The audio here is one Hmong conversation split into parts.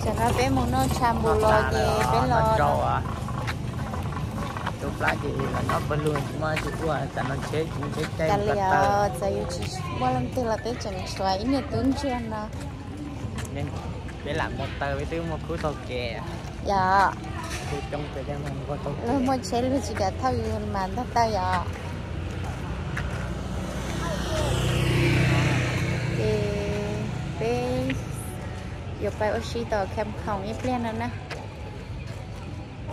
Tam no peb mus noj tsha npus los ces peb los rau tus plab ces los nyob pawg lug, muaj tsis ua tas no tsheb tsheb caij li, txawm yus tsis muaj leej twg los peb tseem tshuav ib niag tub ntsuag no. Peb lam mus taw peb twb muaj khub taug kev. Yog, luag muaj tsheb luag tsis kam thauj yus mas ntog taw yom. Ces peb yuav pais ua si tom Kham Khoom ib pliag no na.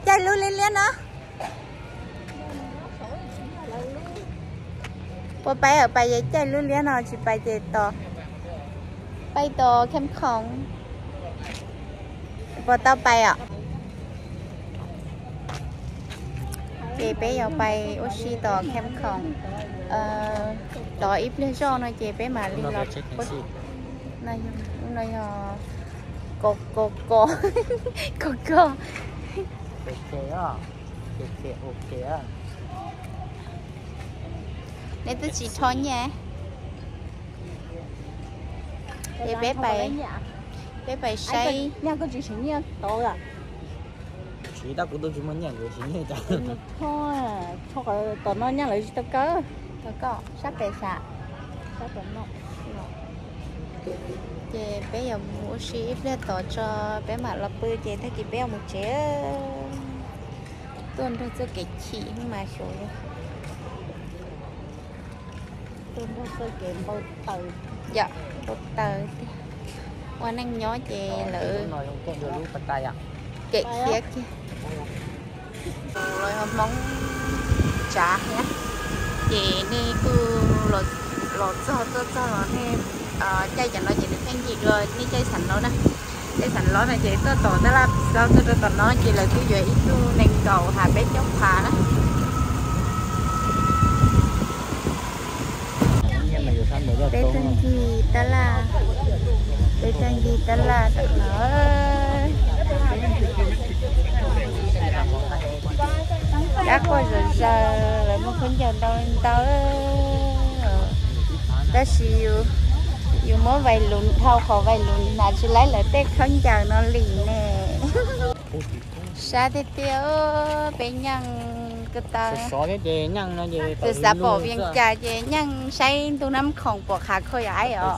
Caij lub liab liab no. Puas pais? Pais ces caij lub liab no, tsis pais ces tos, pais tos Kham Khoom. Puas tau pais os? Ces peb yuav pais ua si tom Kham Khoom, tos ib pliag zoj no ces peb mam li los. No yog ko ko ko ko ko. Neb twb tsis rho nyiaj. Ces peb pais, peb pais saib. Siv tab kuv twb tsis muaj nyiaj, kuv siv nyiaj cas. Tom no nyiaj lawv tsis tau kaw. Tau koj sab pem sav. Ces peb yuav mus ua si ib pliag tod tso, peb mam los pw ces tag kis peb yuav mus tsev. Tuaj nrog txoj kev chim mas xyov li. Tuaj nrog txoj kev npau taws. Yom, npau taws tiag. Ua neej nyob ces lawv kem khiav kiag. Los yog Hmoob tsav thiab. Ces nej kuj los txog, tuaj txog los nej caij cov no ces nws pheej yim dua nej caij xav laub na. Caij xav laub no ces tuaj tom tab laj Pis Xauj tuaj rau tom no ces lawv twb yuav ib tug nees nkaum has peb caug phav na. Peb tuaj ncig tab laj, peb tuaj ncig tab laj tom no. Dab quaj zom zaws, lawv muaj khaub ncaws ntau li ntau. Tab sis yus muab vais lus, dhau qhov vais lus hnav tsis laib lawv tej khaub ncaws no li ne. Sab tiag tiag, peb nyeej ko taw. Txawm xav pom Vias Cas ces nyeej saib ntu Nab Khoom pom qhav khau yam aib os.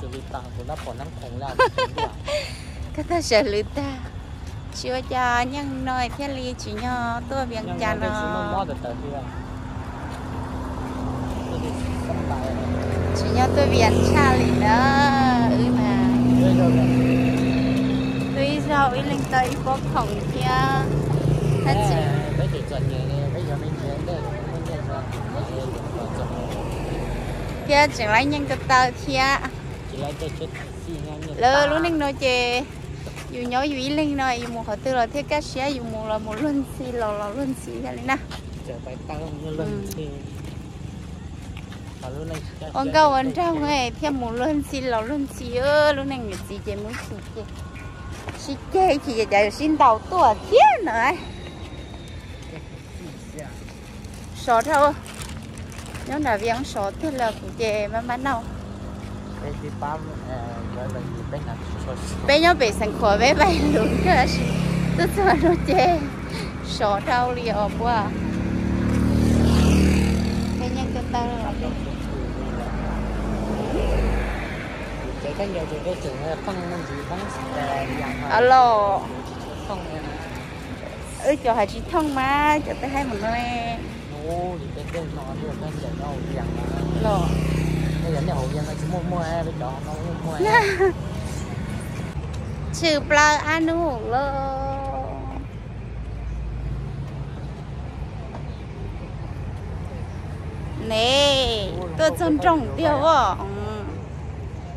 Ko taw sawv lwm tag. Tsis ua cas, nyeej no thiaj li tsim nyog tuaj Vias Cas no. Tsim nyog tuaj Vias tshaj li na. Wb mas tuaj ib zaug ib leeg tau ib pob khoom thiab. Thiab tseem laib nyeej ko taw thiab. Lawv lub neej no ces yus nyob yus ib leeg no, yus mus qhov twg los thiaj kaj siab, yus mus los mus luag ntxhi, los los luag ntxhi thiab li na. Ua nkauj ua nraug thiaj mus luag ntxhi los luag ntxhi, lub neej niam txiv ces muaj txim ces sib ceg ib chim ces cas yuav sib ntaus tuaj thiab na. Sov dhau, nyob nram Vias sov tiag li, kuv ces maj maj nauj. Peb nyob pem Xeev Khuam peb vais lus kawg, tab sis tuaj txog no ces sov dhau li os puas. Peb nyeej ko taw. Los, wb cov hais tsis thooj mas cov twb haib mus no los. Tshwm plaws ab nub los. Ne, tuaj txog nroog tiag os.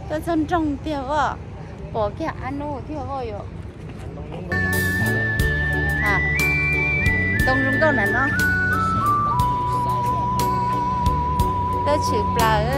Tuaj txog nroog tiag os. Pom kiag ab nub tiag os yom. Ntoo zoo nkauj na no. Tuaj tshwm plaws.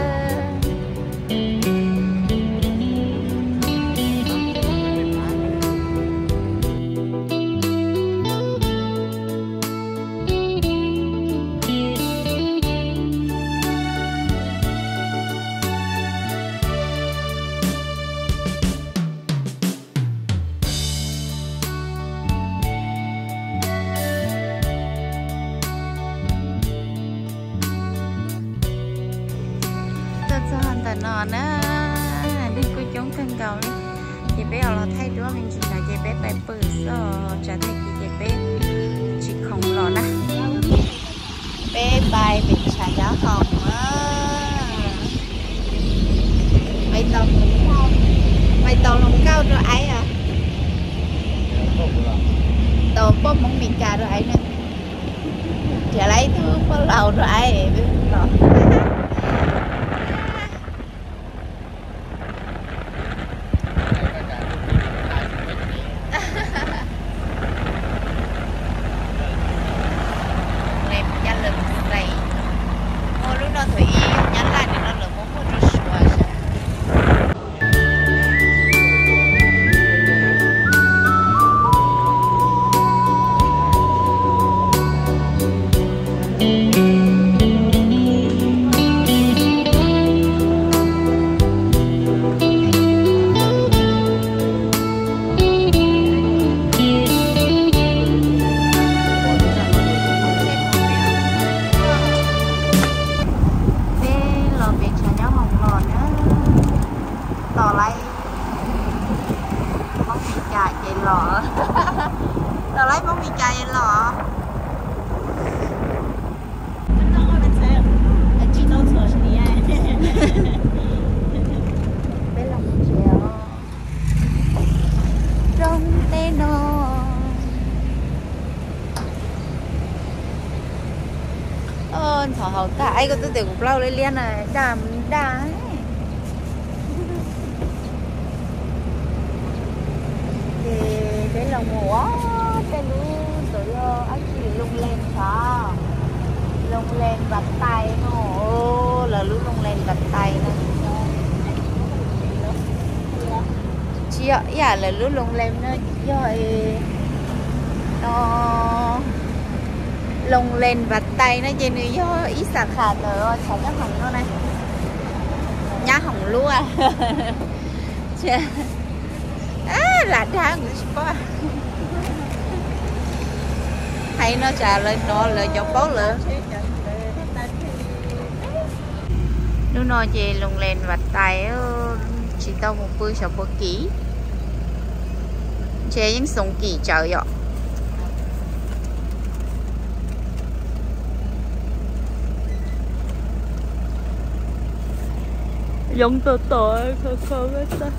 Thaij duab me ntsis no ces peb pais pw xwb, tsam tag kis ces peb tsis khoom los na. Peb pais pem tshav nyob hoom na. Pais tau, pais tau hluas nkauj rau aiv os. Tau poj Hmoob Mes Kas rau aiv na. Nrhiav lawv ib tug poj laus rau aiv peb los. Lem Nyab Laj, muaj lub no thaum ub Nyab Laj nim no lawv muab muag rau Suav sas. Peb los pem tshav nyob hoom los na. Tos laib Hmoob Mes Kas ces los. Tos laib Hmoob Mes Kas ces los. Peb los mus tsev os. Roob teb no. Ntxhov haus tag, aib koj twb tias kuv plaub liab liab na, daj daj. Ces peb los mus, peb lub tus yog dab tsi, Loos Lees xav, Loos Lees Vaj Tais no, lawv lub Loos Lees Vaj Tais no. Tsis yog, ib yam lawv lub Loos Lees no yog no, Loos Lees Vaj Tais no ces nws yog ib xab khas ntawm tshav nyob hoom no na, nyob hoom lub. Lam dag kuv tsis paub. Hais no tsam lawv hnov lawv cov paub lawm. Hnub no ces Loos Lees Vaj Tais, tsis tau mus pw xyov puas kim, ntshe yeej xoom kim tsawv yom. Yoov tom tom kho kho tag.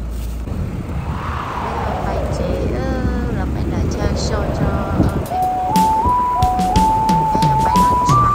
Peb los pais tsev, los pais nram chaw so tso, peb yuav pais noj tshais.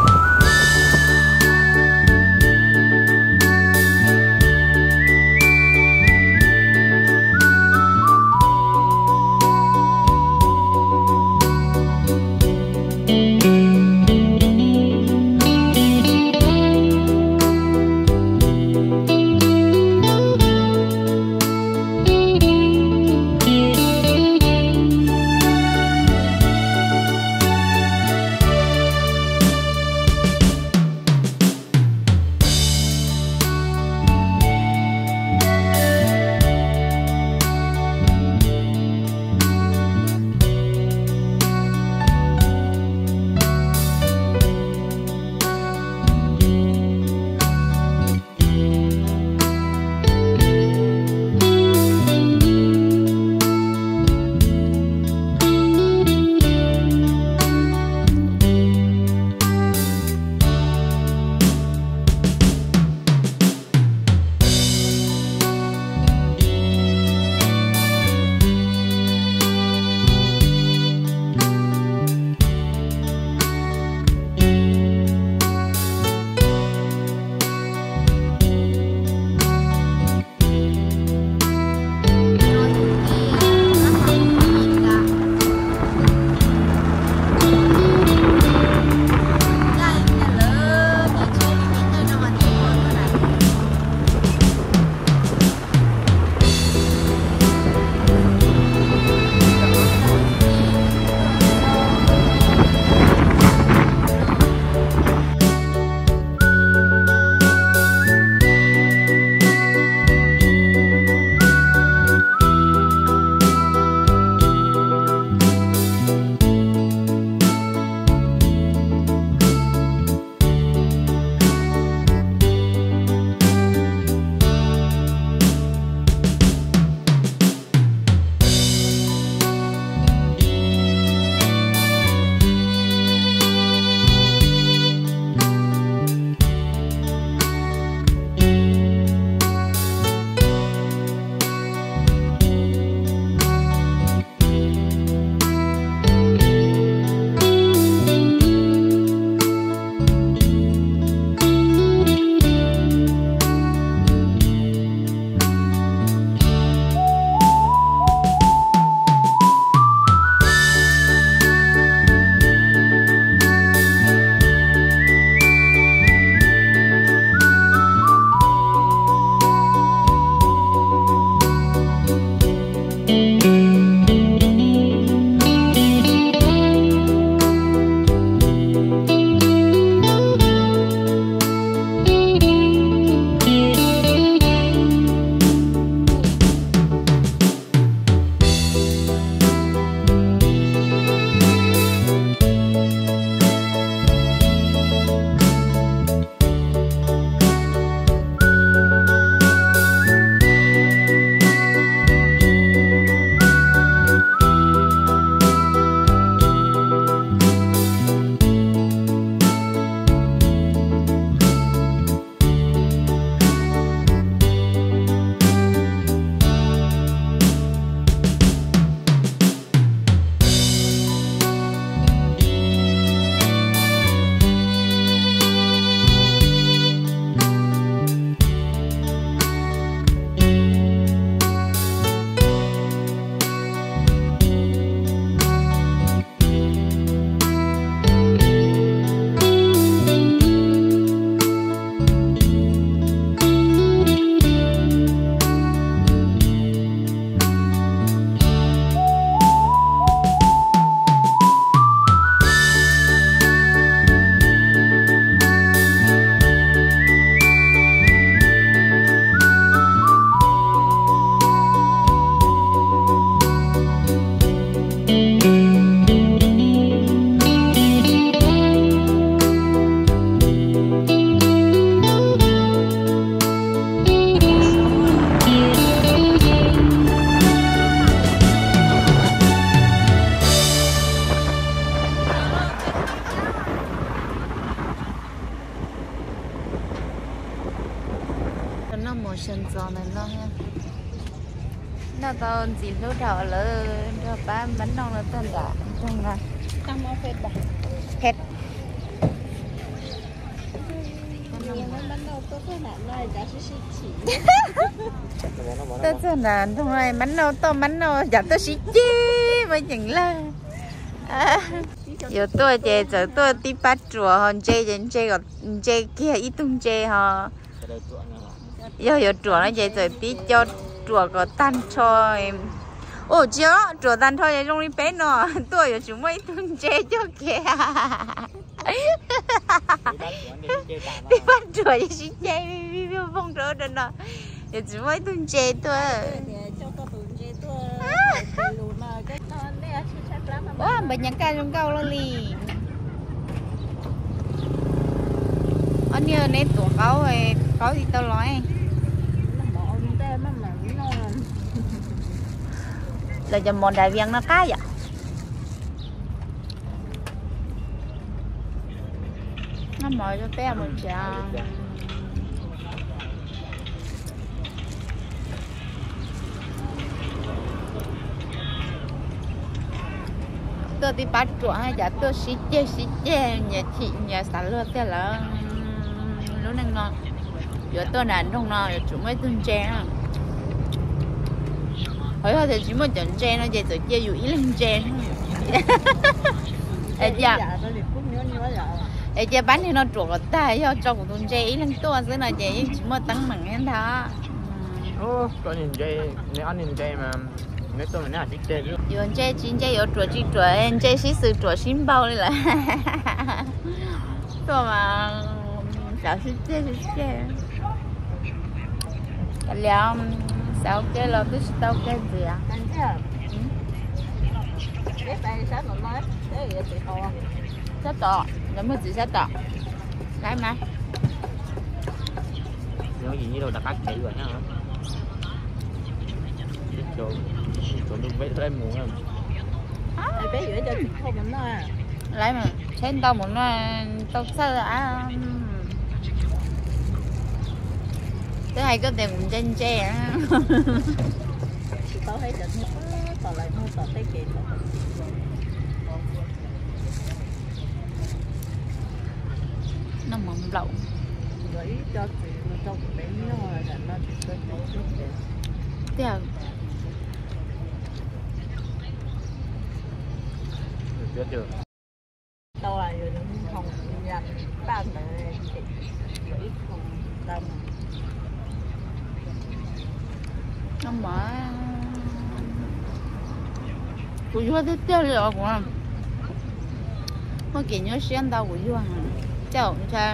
Tau ntxim hlub dhau lawm, nrog pab mab noj los tag nrho nroog no. Phem. Tuaj txog nram nroog no mab noj toj mab noj cas tuaj sib ceg mas yeem lawg. Yuav tuaj ces txawm tuaj tib pab ruam ho ntse ces ntse kiag ib tug ntse ho. Yog yuav ruam no ces txawm tib co ruam kom tag nrho. Ua tsis ruam tag nrho ces zoo li peb no, tuaj yuav tsum muaj ib tug ntse coj kev. Tib pab ruam ces sib ceg vij vij voog rau ub rau no, yuav tsum muaj ib tug ntse tuaj. Ua npawg nyab kaj zoo nkauj loj li. Ob niag neb tuav qaub, qaub tsis tau los. Lawv cov mov nram Vias no qab yom. Noj mov rau peb mus tsev. Tuaj tib pab ruam cas tuaj sib ceg sib ceg nyias chim nyias xav luag tiag lawm. Lub neej no yuav tuaj nram nroog no yuav tsum muaj ib tug ntse na. Qhov yog tias tsis muaj cov ntse no ces txawm cia yus ib leeg ntse. Es cia pab niag no ruam kom tag, yog tso kuv tus ntse ib leeg tuaj xwb no ces yeej tsis muaj teeb meem thiab ntag. Yuav ntse tsis ntse, yuav ruam tsis ruam, ntse sib xws ruam sib npaug li lawm. Tuaj mas xav sib ceg sib ceg. Kav liam, xav ua ke los twb tsis tau ke ntxiv. Sab tom, lawv muag txiv sab tom. Laib mas. Rov qab kev yuav na. Peb mus, laib mas tsheb ntau mus no, tau txhawj a. Twb hais koj tias kuv ntse ntse. Noj mov nplaum. Tiag. Noj mov. Kuv yuag tiag tiag li os kuv. Muaj kev nyuaj siab ntau kuv yuag. Tej zaum ntshai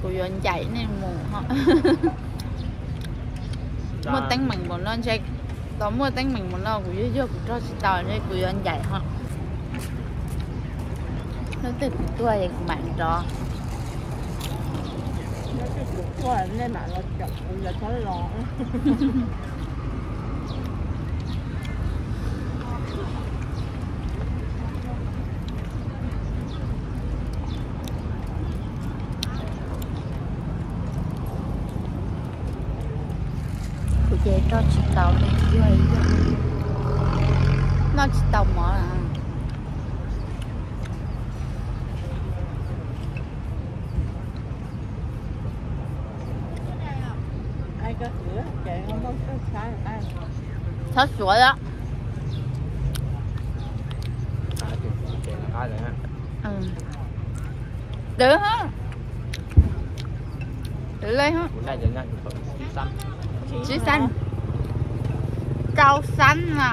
kuv yuav ncaim nej mus. Muaj teeb meem npaum no ntshai, tau muaj teeb meem npaum no kuv yuag yuag kuv rog tsis tau ntshai kuv yuav ncaim ho. Hnub twg kuv tuag es kuv mam nrov. Kuv ces rog tsis tau li, yuag yuag, noj tsis tau mov. Txhob suav os. Dwb, dwb li, tsib xab, rau xab no.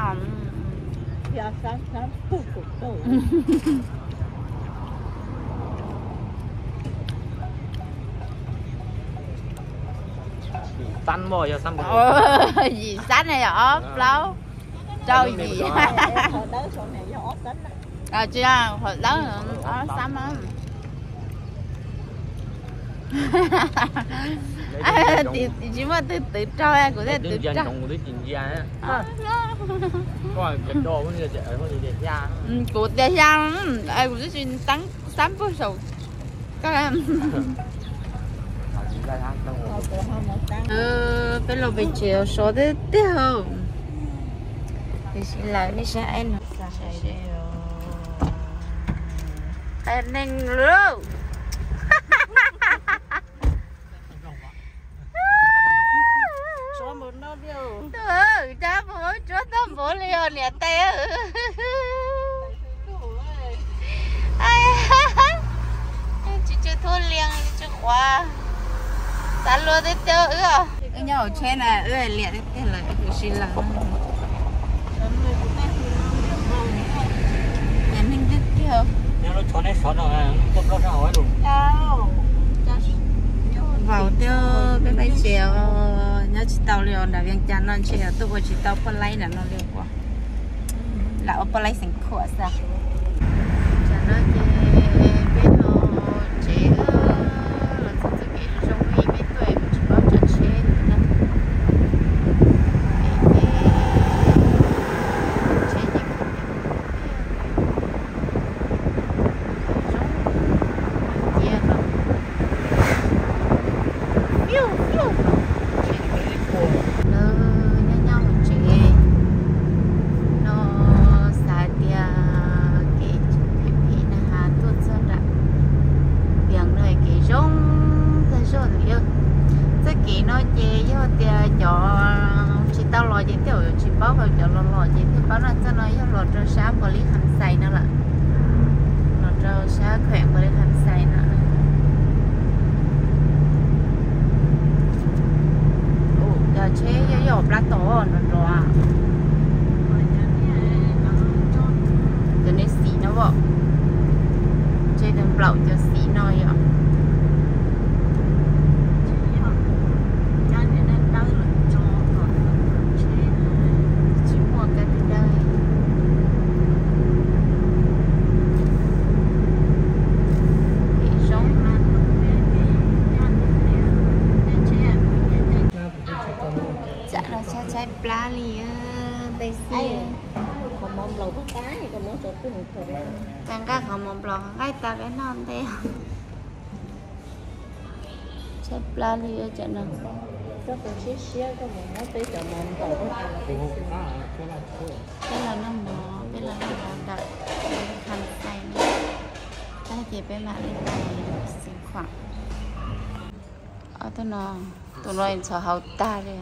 Yim xab ne yog ob plaub rau yim. Tsis, hom dawb ob xab. Tsis muaj twg twv rog, kuv thiaj twv rog. Kuv tias xya, kuv twb tsis teeb xab puag saum koj. Peb los pem tsev sov tiag tiag. Tiam sis lawv nej saib no, qab neeg lauj. Cab mus tsuab tag npaum li os niam tais. Tsis tsw thuj lias tsw quav, xav luag tiag tiag wb os. Wb nyob hauv tsheb na wb liam tiag tiag lawm, wb kuj sib laws. Niam neeg tiag tiag. Vau tiag, peb peb tsev os, nyob tsis tau li os, nram Vias Cas no ntshe yog tuaj ua tsis tau poj laib nram no li os. Lam ua poj laib xeev khuam xwb. Tam no ces peb los tsev, los txog txoj kev zoo li peb tuaj kuj tsis paub tsav tsheb li na. Tsheb ces zoo cia los. Lawv nyob nyob hauv tsev no xav tias kev phem phem na has tuaj txog nram Vias no kev zoo tag zog li. Txoj kev no ces yog tias cov tsis tau los ces thiaj tsis paub, ho cov los los ces thiaj paub na. Txoj no yog los rau sab Npaus Lis Kham Xais no lawm, los rau sab kheem Npaus Lis Kham Xais no. Cov tsheb yog yog plab tom nrov nrov. Cov nej xim no, tsheb tag nplaum cov xim no yom. Tsis muaj kab dawb. Kev zoo. Tsam no tshaib tshaib plab li peb xwb. Qhov mov nplaum, qhov nqaij qhov mov nplaum nqaij tas peb noj ntej. Tshaib plab li tsam no. Koj tus siab siab koj mus muab peb cov mov nplaum. Peb los noj mov, peb los noj mov ntawm Kham Xais no. Tab ces peb mam li pais Xeev Khuam. Ob tug no, tus no ntxhov hauv tag li.